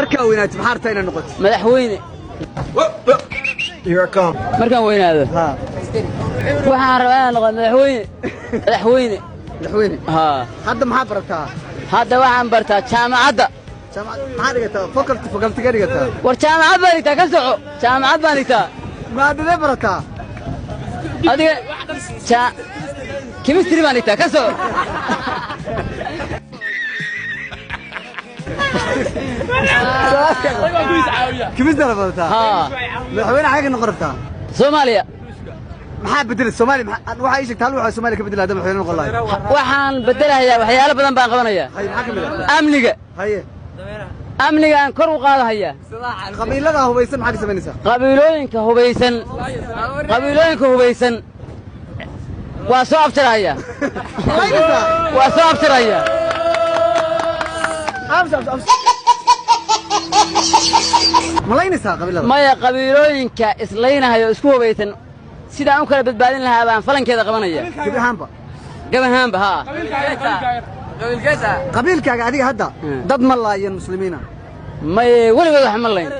Markaa weynaato, maxaa rabtaa inaad noqoto? Madaxweyne. Here I come. Markaan weynaado, waxaan rabaa inaan noqdo madaxweyne, madaxweyne. Madaxweyne? Haa. Hadda maxaa barataa? Hadda waxaan bartaa jaamacadda. Jaamacad maxaa dhigataa? Faculty, faculty ka dhigataa? War, jaamacad baan dhigtaa, ka soco, jaamacad baan dhigtaa. Maadadee barataa? Adiga chemistry baan dhigtaa, ka soco. Chemistry barataa? Haa. Madaxweyne xagee ka noqon rabtaa? Soomaaliya. Maxaa bedelay Soomaaliya? Waxaa ii sheegta hal waxa Soomaaliya ka bedeli hadda madaxweyne noqon lahayd. Waxaan bedelahayaa, waxyaalo badan baan qabanayaa. Haye, maxaa ka mid ah? Amniga. Haye. Amnigaan kor u qaadahayaa. Qabiilada hubaysan maxaa ka samaynaysaa? Qabiilooyinka hubaysan, qabiilooyinka hubaysan waa soo abtiraya. Malaynaysaa? Waa soo abtiraya. Ams, ams, ams. Malaynaysaa qabiilada? Maya, qabiilooyinka islaynahayo isku hubaysan sidaan u kala badbaadin lahaa baan falankeeda qabanaya. Gebi ahaanba? Gabi ahaanba, haa. Qabiilkaaga adiga hadda dad ma laayeen muslimiina? Maye, weligood wax ma layn.